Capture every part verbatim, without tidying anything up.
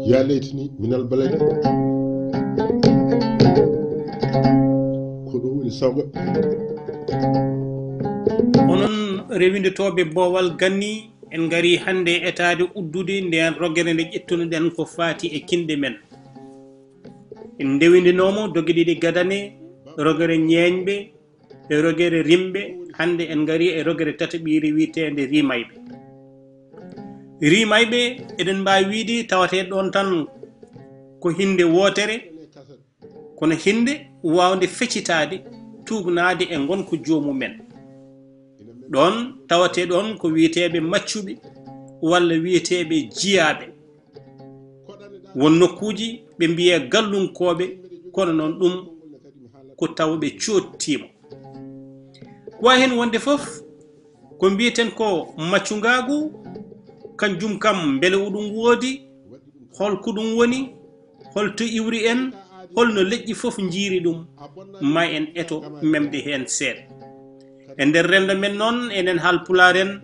Ya leytini minal baladi. Ko ɗum woni sawga. Onon rewindotooɓe boowal ganni, en ngari hannde etaade uddude ndeen rogere nde ƴettunoɗen ko faati e kinɗe men. En ndewindinooma doge ɗiɗi gadane, rogere ñeeñɓe, e rogere rimɓe, hannde en ngari e rogere tataɓiire wiyeteende rimayɓe. Rimayɓe, eɗen mbaawi wiyde tawatee ɗoon tan ko hinnde wootere, kono hinnde waawnde fecitaade, tuugnaade e ngonka joomumen. Ɗoon tawatee ɗoon ko wiyeteeɓe maccuɓe walla wiyeteeɓe jiyaaɓe. Won nokkuuji ɓe mbiyee gallunkooɓe, kono noon ɗum ko tawa ɓe coodtiima. Ko waawi heen wonde fof, ko mbiyeten ko maccungaagu, kanjum kam mbele oɗum woodi, hol ko ɗum woni, hol to iwri en, hol no leƴƴi fof njiiri ɗum, ma en eto memde heen seeɗa. E nder renndo men noon, enen Haalpulaar en,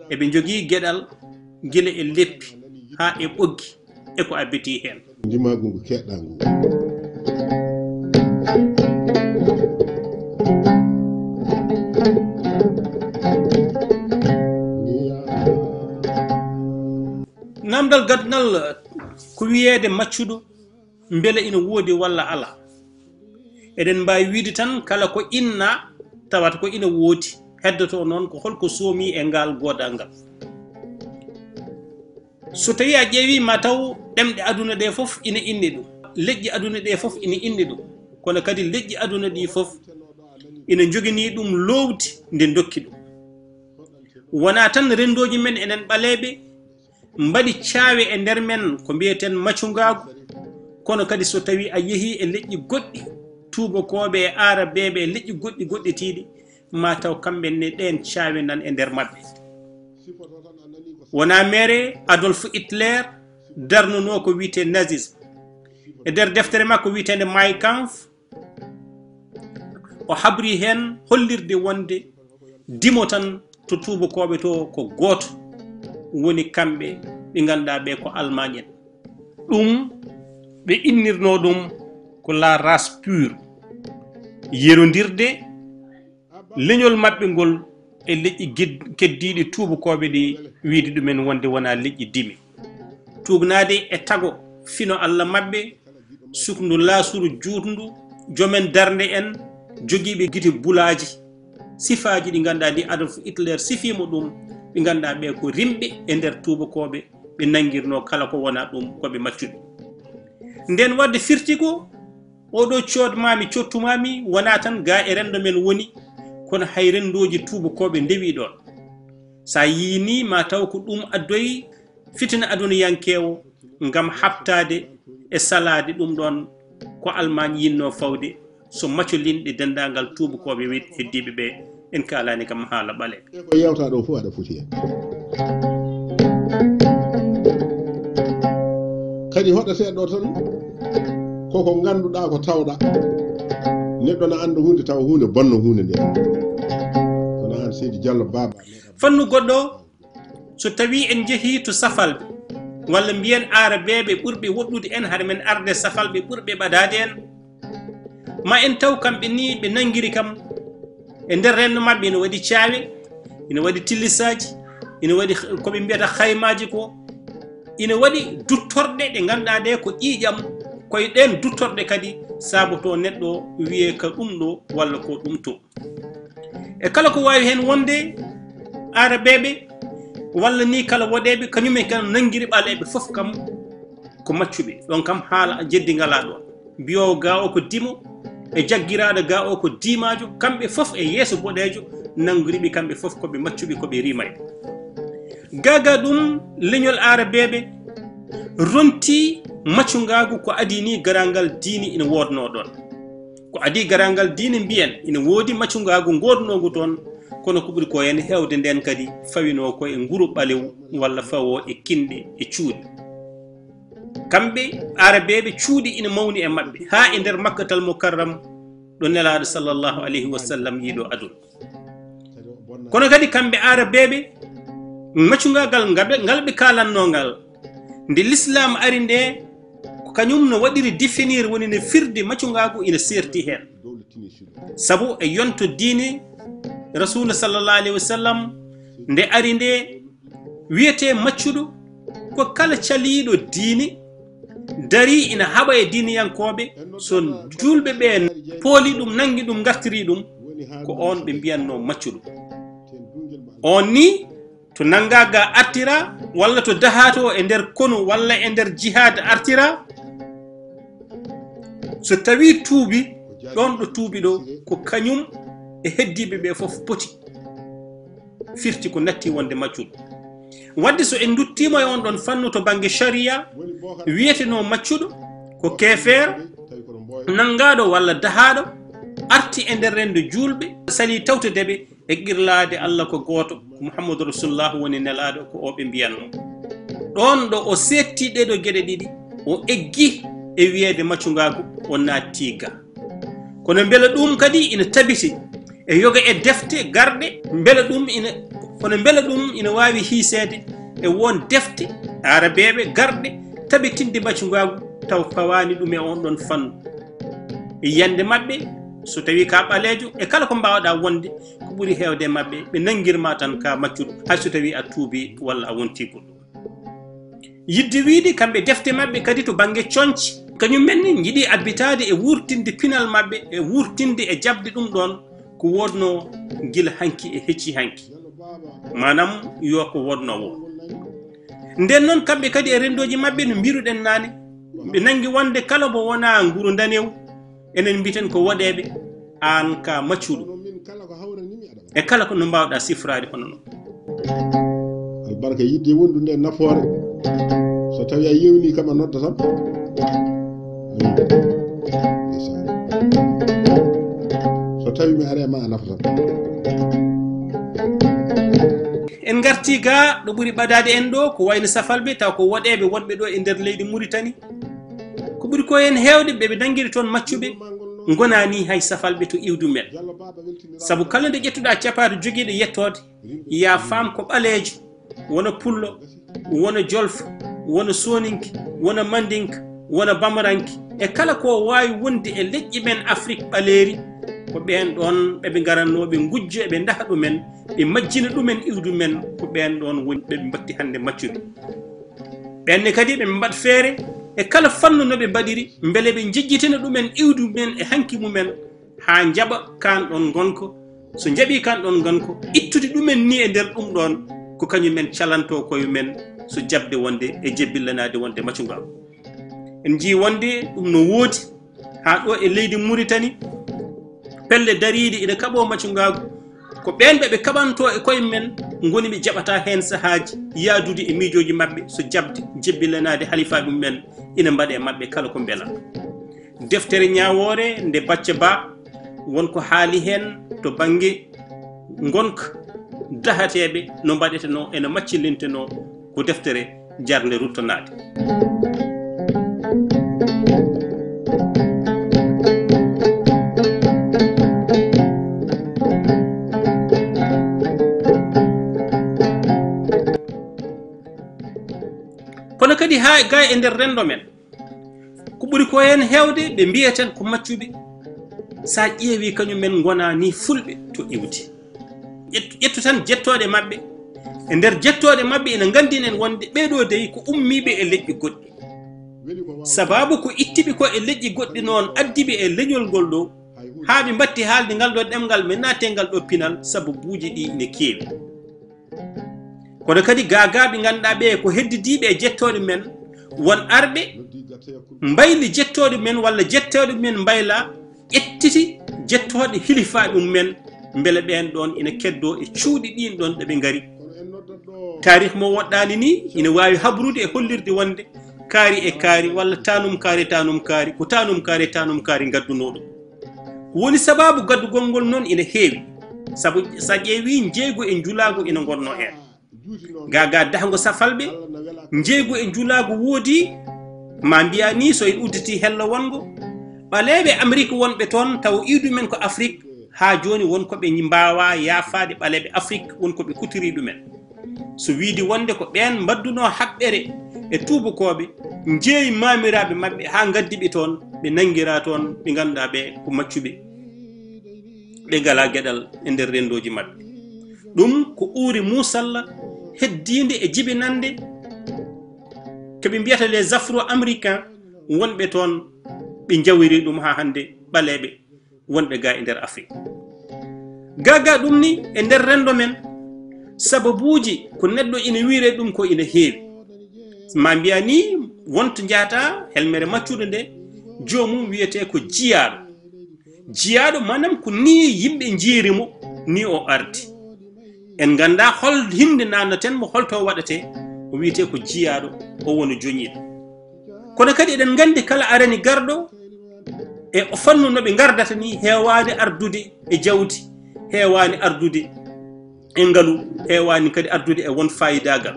eɓe njogii geɗal gila e leppi haa e ɓoggi e ko abbitii heen. Ndimaagu ngu keɗɗa ngu. Namdal gadnal ko wiyeede maccuɗo, mbele ina woodi walla alaa? Eɗen mbaawi wiyde tan kala ko inna tawata ko ina woodi, heddoto noon ko hol ko soomi e ngaal goodal ngal. So tawii a ƴeewii ma taw ɗemɗe aduna ɗe fof ina inni ɗum, leƴƴi aduna ɗe fof ina inni ɗum, kono kadi leƴƴi aduna ɗi fof ina njogini ɗum loowdi ndi ndokki ɗum. Wonaa tan renndooji men enen ɓaleeɓe mbaɗi caawe e nder men ko mbiyeten macungaagu, kono kadi so tawii a yehii e leƴƴi goɗɗi, tuubakooɓe e aarabeeɓe e leƴƴi goɗɗi goɗɗitiiɗi, ma taw kamɓe ne ɗeen caawe nan e nder maɓɓe. Wonaa meere Adolf Hitler darnunoo ko wiyetee nazisme. E nder deftere makko wiyeteende Mein Kampf, o habri heen hollirde wonde dimo tan to tuubakooɓe to ko gooto woni kamɓe ɓe ngannduɗaa ɓe ko Almaañ en. Ɗum ɓe innirnoo ɗum ko la race pure, yerondirde leñol maɓɓe ngol e leƴƴi gid-, keddiiɗi tuubakooɓe ɗi, wiyde ɗumen wonde wonaa leƴƴi dimi. Tuugnaade e tago fino Alla maɓɓe, sukndu laasuru juutndu, joomen darnde en, jogiiɓe gite bulaaji, sifaaji ɗi ngannduɗaa ɗi Adolf Hitler sifiima ɗum, ɓe ngannduɗaa ɓe ko rimɓe e nder tuubakooɓe, ɓe nanngirnoo kala ko wonaa ɗum ko ɓe maccuɓe. Ndeen waɗde firti ko, oɗo coodmaami, cottumaami, wonaa tan gaa e renndo men woni, kono hay renndooji tuubakooɓe ndewii ɗoon. So a yiyii nii, ma taw ko ɗum addoyi fitina aduniyankeewo ngam haɓtaade e salaade ɗum ɗoon ko Almaañ yinnoo fawde, so macolinɗe denndaangal tuubakooɓe wet-, heddiiɓe ɓe, en kaalaani kam haala ɓaleeɓe. E ko yewtaa ɗo fof aɗa foti heen. Kadi hoɗatee ɗo tan, koko ngannduɗaa ko tawɗaa. Neɗɗo na annda huunde tawa huunde bonno huunde nde. Kono aan Seydi Diallo Baaba. Fannu goɗɗo, so tawii en njehii to safalɓe, walla mbiyen aarabeeɓe ɓurɓe woɗɗude en, hara men arde safalɓe ɓurɓe ɓadaade en, ma en taw kamɓe ni ɓe nanngiri kam e nder renndo maɓɓe ina waɗi caawe, ina waɗi tillisaaji, ina waɗi ko ɓe mbiyata haymaaji ko, ina waɗi duttorɗe ɗe ngannduɗaa ɗe ko ƴiiƴam, ko e ɗeen duttorɗe kadi saabotoo neɗɗo wiyee ka ɗum ɗo walla ko ɗum to. E kala ko waawi heen wonde, aarabeeɓe walla ni kala woɗeeɓe, kañumen kala nanngiri ɓaleeɓe fof kam ko maccuɓe. Ɗoon kam haala jeddi ngalaa ɗoon. Mbiyoowo gaa o ko dimo, e jaggiraaɗo gaa o ko diimaajo, kamɓe fof e yeeso boɗeejo nanngiri ɓe, kamɓe fof ko ɓe maccuɓe, ko ɓe rimayɓe. Gaagaa ɗum, leñol Aarabeeɓe rontii maccungaagu ko adii nii garangal diini ina woodnoo ɗoon. Ko adii garangal diini mbiyen ina woodi maccungaagu ngoodnoongu toon, kono ko ɓuri ko heen heewde ndeen kadi fawinoo ko e nguru ɓalew walla fawoo e kinɗe e cuuɗi. Kamɓe Aarabeeɓe cuuɗi ina mawni e maɓɓe haa e nder Makkatal Mukarram ɗo Nelaaɗo sallallahu alayhi wa sallam yiɗo aduna. Kono kadi kamɓe Aarabeeɓe, maccungaagal ngal ɓe, ngal ɓe kaalannoo ngal, nde Lislaam ari nde, ko kañum no waɗiri définir, woni no firde maccungaagu ina seerti heen. Sabu e yonto diine Rasuulu sallallahu alayhi wa sallam nde ari nde, wiyetee maccuɗo ko kala caliiɗo diine, darii ina haɓa e diiniyankooɓe, so juulɓe ɓe pooli ɗum, nanngi ɗum, ngartiri ɗum, ko oon ɓe mbiyatnoo maccuɗo. Oon nii, to nanngaa ga artira, walla to dahaa to e nder konu, walla e nder jihaad artira, so tawii tuubi, ɗoon ɗo tuubi ɗo, ko kañum e heddiiɓe ɓe fof poti. Firti ko natti wonde maccuɗo. Wadde so en nduttiima e oon ɗoon fannu to bannge shariya, wiyetenoo maccuɗo ko keefeer, nanngaaɗo walla dahaaɗo, arti e nder renndo juulɓe, salii tawtude ɓe e qirlaade Allah ko gooto, ko Muhammadu Rasulullah woni nelaaɗo, ko o ɓe mbiyatnoo. Ɗoon ɗo o seetti ɗee ɗo geɗe ɗiɗi, o eggi e wiyeede maccungaagu, o naatti ga. Kono mbela ɗum kadi ina tabiti e yoga e defte garɗe, mbela ɗum ina, kono mbela ɗum ina waawi hiiseede e won defte Aarabeeɓe garɗe tabitinde maccungaagu taw fawaani ɗum e oon ɗoon fannu. E yiyannde maɓɓe, so tawii ka ɓaleejo, e kala ko mbaawɗaa wonde, ko ɓuri heewde e maɓɓe, ɓe nanngirma tan ka maccuɗo, hay so tawii a tuubi walla a wontii goɗɗo. Yiɗde wiyde kamɓe defte maɓɓe kadi to bannge coñce, kañum men ne njiɗi abbitaade e wuurtinde pinal maɓɓe, e wuurtinde e jaɓde ɗum ɗoon ko woodnoo gila hanki e hecci hanki. Maanaam yo ko woodnoo woo. Nden noon kamɓe kadi e renndooji maɓɓe no mbiruɗen naane, ɓe nanngi wonde kala mo wonaa nguru ndanewu, enen mbiten ko woɗeeɓe, aan ka maccuɗo. E kala ko no mbaawɗaa sifraade hono noon. Albarka yiɗde wondude e nafoore. So tawi a yewnii kam a nodda tan. Ndeysaan. So tawi mi ari e ma a nafa tan. En ngartii ga ɗo ɓuri ɓadaade en ɗo, ko wayno safalɓe, taw ko woɗeeɓe wonɓe ɗo e nder leydi Muritani. Ko ɓuri ko heen heewde, ɓe ɓe nanngiri toon maccuɓe, ngonaa ni hay safalɓe to iwdi men. Sabu kala nde ƴettuɗaa capaati jogiiɗo yettoode, ya faam ko ɓaleejo, wona pullo, wona jolfo, wona sooninke, wona mandinka, wona bamaranke, e kala ko waawi wonde e leƴƴi men Afrik ɓaleeri, ko ɓeen ɗoon ɓe ɓe ngaratnoo, ɓe ngujja, ɓe ndaha ɗumen, ɓe majjina ɗumen iwdi men, ko ɓeen ɗoon woni ɓe ɓe mbatti hannde maccuɓe. Ɓeen ne kadi ɓe mbaɗ feere e kala fannu no ɓe mbaɗiri, mbele ɓe njejjitina ɗumen iwdi men e hanki mumen, haa njaɓa kaan ɗoon ngonka. So njaɓii kaan ɗoon ngonka, ittude ɗumen ni e nder ɗum ɗoon, ko kañum men calantoo koye men, so jaɓde wonde e jebbillanaade wonde macungaagu. En njii wonde ɗum no woodi haa ɗo e leydi Muritani, pelle dariiɗe ina kaɓoo macungaagu. Ko ɓeen ɓe ɓe kaɓantoo e koye men ngoni ɓe jaɓata heen sahaaji yaadude e miijooji maɓɓe, so jaɓde jebbilanaade halifaaɓe mumen ina mbaɗa e maɓɓe kala ko mbela. Deftere ñaawoore nde Bacca Ba won ko haali heen to bannge ngonka dahateeɓe no mbaɗetenoo, ena maccilintenoo, ko deftere jarnde ruttanaade. Kono kadi haa ga e nder renndo men, ko ɓuri ko heen heewde, ɓe mbiyeten ko maccuɓe. So a ƴeewi, kañum men ngonaa ni fulɓe to iwdi. Ƴettu, ƴettu tan jettooɗe maɓɓe. E nder jettooɗe maɓɓe, ene nganndinen wonde ɓee ɗoo dey ko ummiiɓe e leƴƴi goɗɗi. Sabaabu ko ittiɓe ko e leƴƴi goɗɗi noon, addiɓe e leñol ngol ɗoo, haa ɓe mbatti haalde ngal ɗoo ɗemngal, men naate ngal ɗoo pinal, sabu buuji ɗi ene keewi. Kono kadi gaagaaɓe ngannduɗaa ɓe ko heddidiiɓe e jettooɗe men, won arɓe mbayli jettooɗe men walla jettooɗe men mbayla ƴettiti jettooɗe hilifaaɓe mumen, mbele ɓeen ɗoon ina keddoo e cuuɗi ɗiin ɗoon ɗo ɓe ngari. Taarih mo woɗɗaani ni ina waawi habrude e hollirde wonde kaari e kaari walla tanum kaari e tanum kaari ko tanum kaari e tanum kaari ngaddunoo ɗum. Ko woni sabaabu gaddugol ngol noon ina heewi, sabu so a ƴeewii njeeygu e njulaagu ina ngonnoo heen. Gaa gaa dahngo safalɓe, njeeygu e njulaagu woodi, ma mbiyaa nii so en udditii hello wonngo, ɓaleeɓe Amrik wonɓe toon taw iwdi men ko Afrik, haa jooni won ko ɓe mbaawaa yaafaade ɓaleeɓe Afrik, won ko ɓe kutirii ɗumen. So wiide wonde ko ɓeen mbaddunoo haɓɓere e tuubakooɓe, njeeyi maamiraaɓe maɓɓe haa ngaddi ɓe toon, ɓe nanngiraa toon, ɓe ngannduɗaa ɓe ko maccuɓe, ɓe ngalaa geɗal e nder renndooji maɓɓe. Ɗum ko ɓuuri muusalla heddiinde e jibinannde ko ɓe mbiyata les Afro-Américains wonɓe toon, ɓe njawiri ɗum haa hannde ɓaleeɓe wonɓe gaa e nder Afrik. Gaa gaa ɗum ni e nder renndo men, sababuuji ko neɗɗo ina wiyre ɗum ko ina heewi. Ma mbiya ni wonto njahata helmere maccuɗo nde, joomum wiyetee ko jiyaaɗo. Jiyaaɗo maanaam ko ni yimɓe njiyri mo, ni o ardi. En nganndaa hol hinde nannaten mo, holto waɗatee, o wiyetee ko jiyaaɗo, o woni joñiiɗo. Kono kadi eɗen nganndi kala arani garɗo e o fannu no ɓe ngardata ni heewaani ardude e jawdi, heewaani ardude e ngalu, heewaani kadi ardude e won faayidagal.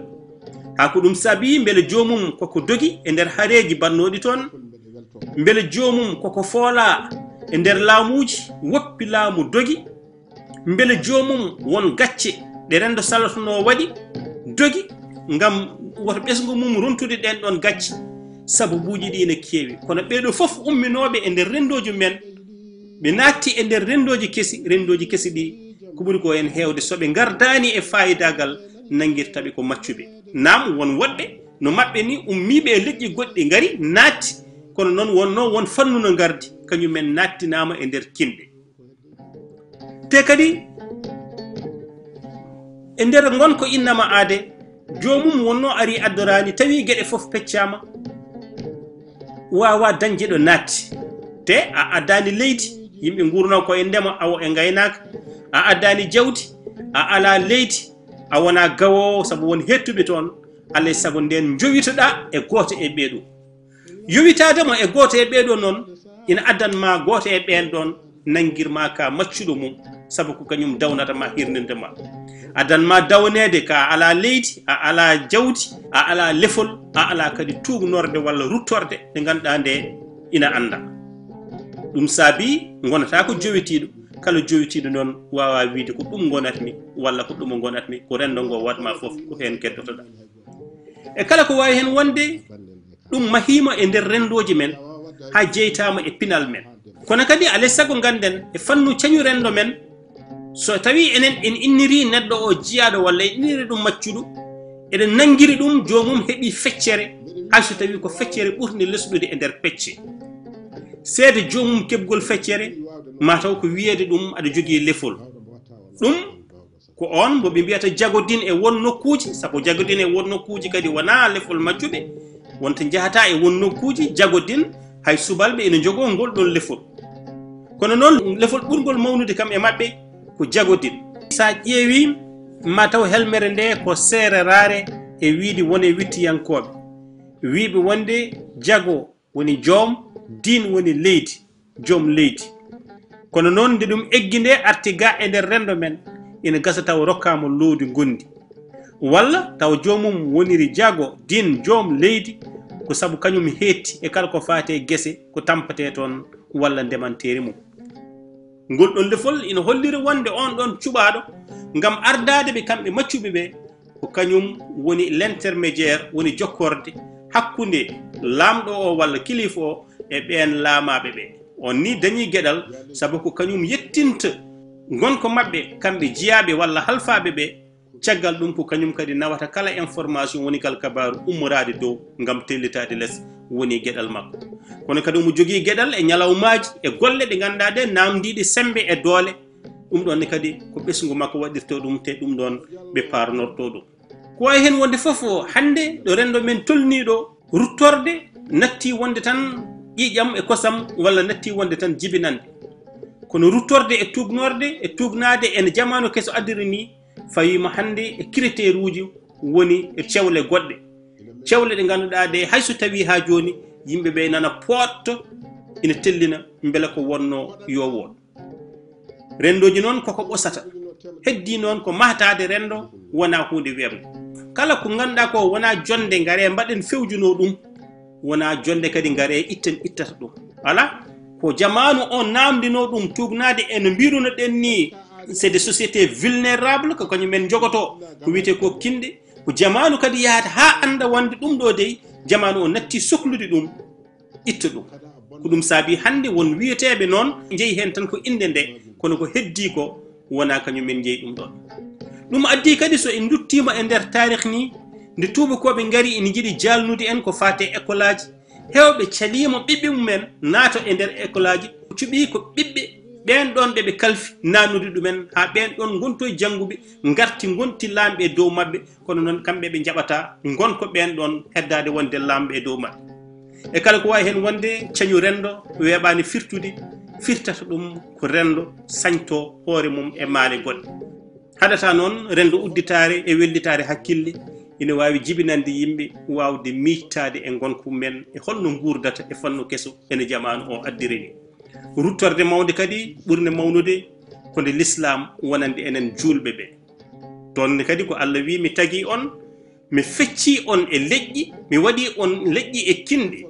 Haa ko ɗum saabi mbele joomum koko dogi e nder hareeji bannooɗi toon, mbele joomum koko foolaa e nder laamuuji woppi laamu dogi, mbele joomum won gacce ɗe renndo salotonoo waɗi dogi ngam woto ɓesngu mum rontude ɗeen ɗoon gacce. Sababuuji ɗi ina keewi, kono ɓeeɗo fof umminooɓe e nder renndooji men, ɓe naatti e nder renndooji kesi, renndooji kesi ɗi ko ɓuri ko en heewde so ɓe ngardaani e faayidagal nanngirta ɓe ko maccuɓe. Naam won woɗɓe no maɓɓe ni ummiiɓe e leƴƴi goɗɗi ngari naatti, kono noon wonnoo won fannu no ngardi, kañum en naattinaama e nder kinɗe. Te kadi e nder ngonka innama aade, joomum wonnoo ari addoraani, tawi geɗe fof peccaama, waawaa dañde ɗo naatti. Te a addaani leydi, yimɓe nguurnoo ko e ndema, awo e ngaynaaka, a addaani jawdi, a alaa leydi, a wonaa gawoowo, sabu won heettuɓe toon, alaa e sago ndeen njowitoɗaa e gooto e ɓee ɗoo. Yowitaade mo e gooto e ɓee ɗoo noon, ina addan ma gooto e ɓeen ɗoon nanngir ma ka maccuɗo mum, sabu ko kañum dawnata ma, hirninde ma. Addan ma dawneede ka a alaa leydi, a alaa jawdi, a alaa lefol, a alaa kadi tuugnorde walla ruttorde nde ngannduɗaa nde ina annda. Ɗum saabi ngonata ko jowitiiɗo, kala jowitiiɗo noon waawaa wiyde ko ɗum ngonatmi walla ko ɗum ngonatmi, ko renndo ngo waɗ ma fof ko heen keddotoɗaa. E kala ko waawi heen wonde, ɗum mahiima e nder renndooji men, haa jeytaama e pinal men. Kono kadi, alaa e sago ngannden, e fannu cañu renndo men, so tawii enen en innirii neɗɗo o jiyaaɗo walla en innirii ɗum maccuɗo, eɗen nanngiri ɗum joomum heɓii feccere, hay so tawii ko feccere ɓurnde lesɗude e nder pecce. Seede joomum keɓgol feccere, maa taw ko wiyeede ɗum aɗa jogii lefol. Ɗum ko oon mo ɓe mbiyata jagodin e won nokkuuji, sabu jagodin e won nokkuuji kadi wonaa lefol maccuɓe, wonta njahata e won nokkuuji jagodin, hay subalɓe ina njogoo ngol ɗon lefol. Kono noon lefol ɓurngol mawnude kam e maɓɓe ko jagodin. So a ƴeewii, ma taw helmere nde ko seereraare e wiyde won e wittiyankooɓe, wiyɓe wonde jago woni joom, din woni leydi, joom leydi. Kono noon, nde ɗum eggi nde arti ga e nder renndo men, ina gasa taw rokkaama loowdi ngonndi. Walla taw joomum woniri jago, din, joom leydi, ko sabu kañum heetti e kala ko faati e gese ko tampatee toon walla ndemanteeri mum. Ngol ɗon lefol ina holliri wonde oon ɗon cuɓaaɗo ngam ardaade ɓe kamɓe maccuɓe ɓe, ko kañum woni l'intermédiaire, woni jokkorde hakkunde laamɗo o walla kilifa o e ɓeen laamaaɓe ɓe. On ni dañii geɗal, sabu ko kañum yettinta ngonka maɓɓe, kamɓe jiyaaɓe walla halfaaɓe ɓe. Caggal ɗum, ko kañum kadi nawata kala information, woni kala kabaaru ummoraade dow ngam tellitaade les, woni geɗal makko. Kono kadi omo jogii geɗal e ñalawmaaji, e golle ɗe ngannduɗaa ɗe naamndiiɗe semmbe e doole. Ɗum ɗon ne kadi ko ɓesngu makko waɗirtoo ɗum, te ɗum ɗon ɓe paarnortoo ɗum. Ko wayi heen wonde fof, hannde ɗo renndo men tolnii ɗo, ruttorde nattii wonde tan ƴiiƴam e kosam, walla nattii wonde tan jibinande. Kono ruttorde e tuugnorde, e tuugnaade ene jamaanu keso addiri ni, fawiima hannde e critère uji woni e cewle goɗɗe. Cewle ɗe ngannduɗaa ɗe, hay so tawii haa jooni, yimɓe ɓe nana pootto, ina tellina mbele ko wonnoo yo woon. Renndooji noon koko ɓosata. Heddii noon ko mahtaade renndo wonaa huunde weeɓnde. Kala ko ngannduɗaa ko wonaa jonnde ngaree mbaɗen fewjunoo ɗum, wonaa jonnde kadi ngaree itten ittata ɗum. Alaa, ko jamaanu o naamndinoo ɗum tuugnaade e no mbiruno-ɗen nii, c'est des sociétés vulnérables ko kañum en njogotoo, ko wiyetee ko kinɗe. Ko jamaanu kadi yahata haa annda wonde ɗum ɗo dey, jamaanu o natti soklude ɗum, itta ɗum. Ko ɗum saabi hannde won wiyeteeɓe noon, njeyi heen tan ko innde nde, kono ko heddii ko wonaa kañum en njeyi ɗum ɗoon. Ɗum addi kadi so en nduttiima e nder taarih ni, nde tuubakooɓe ngari ina njiɗi jaalnude en ko faati e école aji, heewɓe caliima ɓiɓɓe mum en naata e nder école aji, cuɓii ko ɓiɓɓe ɓeen ɗoon ɓe ɓe kalfi naatnude ɗum en, haa ɓeen ɗoon ngontoy jannguɓe, ngarti ngonti laamɓe e dow maɓɓe, kono noon kamɓe ɓe njaɓata ngonko ɓeen ɗoon heddaade wonde laamɓe e dow maɓɓe. E kala ko waawi heen wonde, cañu renndo weeɓaani firtude, firtata ɗum ko renndo sañtoo hoore mum e maale goɗɗe. Haɗata noon renndo udditaare e wellitaare hakkille ina waawi jibinande yimɓe waawde miijtaade e ngonka mum en e holno nguurdata e fannu keso ene jamaanu o addiri ni. Ruttorde mawnde kadi ɓurnde mawnude ko nde Lislaam wonande enen juulɓe ɓe. Toon ne kadi ko Allah wi, "Mi tagi on, mi fecci on e leƴƴi, mi waɗi on leƴƴi e kinɗe."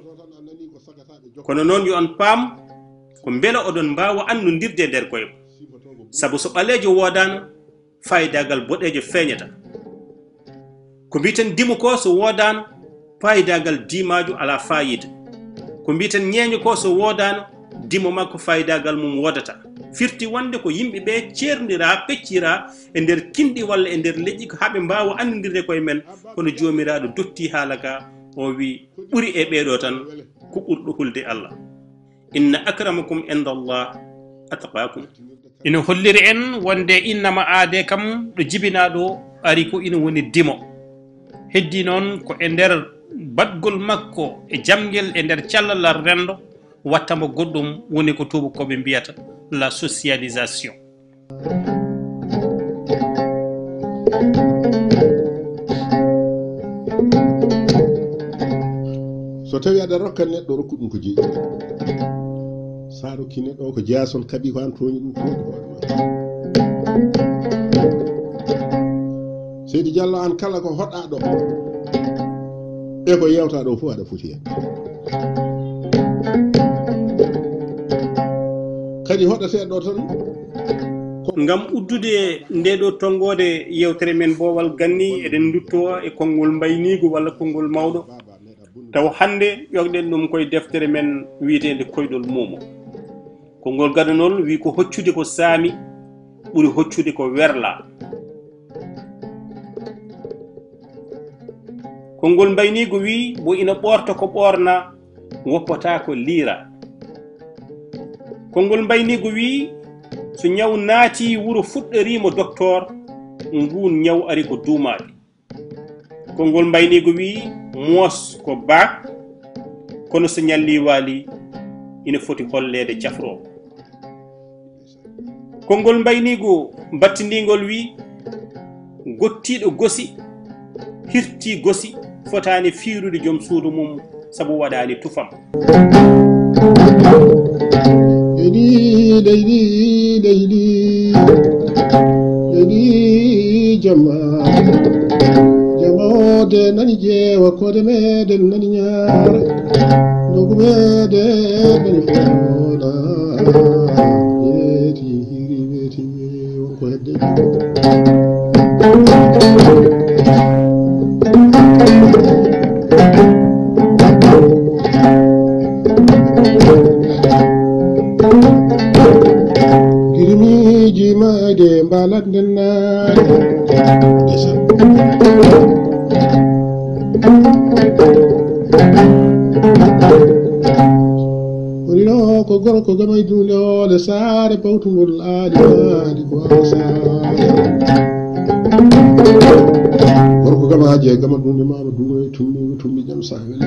Kono noon yo on paam ko mbela oɗon mbaawa annondirde e nder koye mon. Sabu so ɓaleejo woodaano, faayidaagal boɗeejo feeñata. Ko mbiten dimo ko so woodaano, faayidaagal diimaajo alaa faayida. Ko mbiten ñeeño ko so woodaano, dimo makko faayidaagal mum woodata. Firti wonde ko yimɓe ɓe ceerndiraa, pecciraa e nder kinɗi walla e nder leƴƴi ko haa ɓe mbaawa annondirde koye men, kono Joomiraaɗo dotti haala ka, o wi, "Ɓuri e ɓeeɗo tan ko ɓurɗo hulde Allah." "Inna akramakum inda Allah atqakum." Ina holliri en wonde innama aade kam ɗo jibinaa ɗo ari ko ina woni dimo. Heddi noon ko e nder baɗgol makko e jamngel e nder callalal renndo watta mo goɗɗum woni ko tuubakooɓe mbiyata la socialisation. So tawi aɗa rokka neɗɗo, rokku ɗum ko jeyi. Sa rokki neɗɗo o ko jeya, son kaɓi ko an tooñi ɗum, tooñi hoore ma. Seydi Diallo, an kala ko hoɗɗa ɗo e ko yewta ɗo fof aɗa foti hen. Kadi hoɗateɗo tan. Ngam uddude nde ɗo tonngoode yewtere men Boowal Ganni, eɗen ndutto e konngol mbayniigu walla konngol mawɗo. Taw hannde ƴoogɗen ɗum koye deftere men wiyeteende Koyɗol Muumo. Konngol gadanol wi ko hoccude ko saami ɓuri hoccude ko werla. Konngol mbayniigu wi mo ina ɓoorta ko ɓoorna, woppata ko liira. Konngol mbayniigu wi so ñaw naati wuro fuɗɗoriimo doktoor, nguun ñaw ari ko duumaaɗi. Konngol mbayniigu wi moos ko baak, kono so ñalli waali ina foti holleede cafroowo. Konngol mbayniigu battindiingol wi, gottiiɗo gosi, hirti gosi, fotaani fiirude joom suudu mum, sabu waɗaani tufam. Leydi, leydi, leydi, leydi jamma. Jamma o de nani jeewa, koode meɗen nani ñaara. Ndogu meɗen nani foola. Weeti hiri, weeti wonko hedde. Girmiiji mayde mbalat nden naade. Wonino ko gorko gamay dunde hoole saare pawtungol aali aali ko awa saare. Gorko gama aji e gama dunde mama dungo e tumbi, tumbi jam sa weli.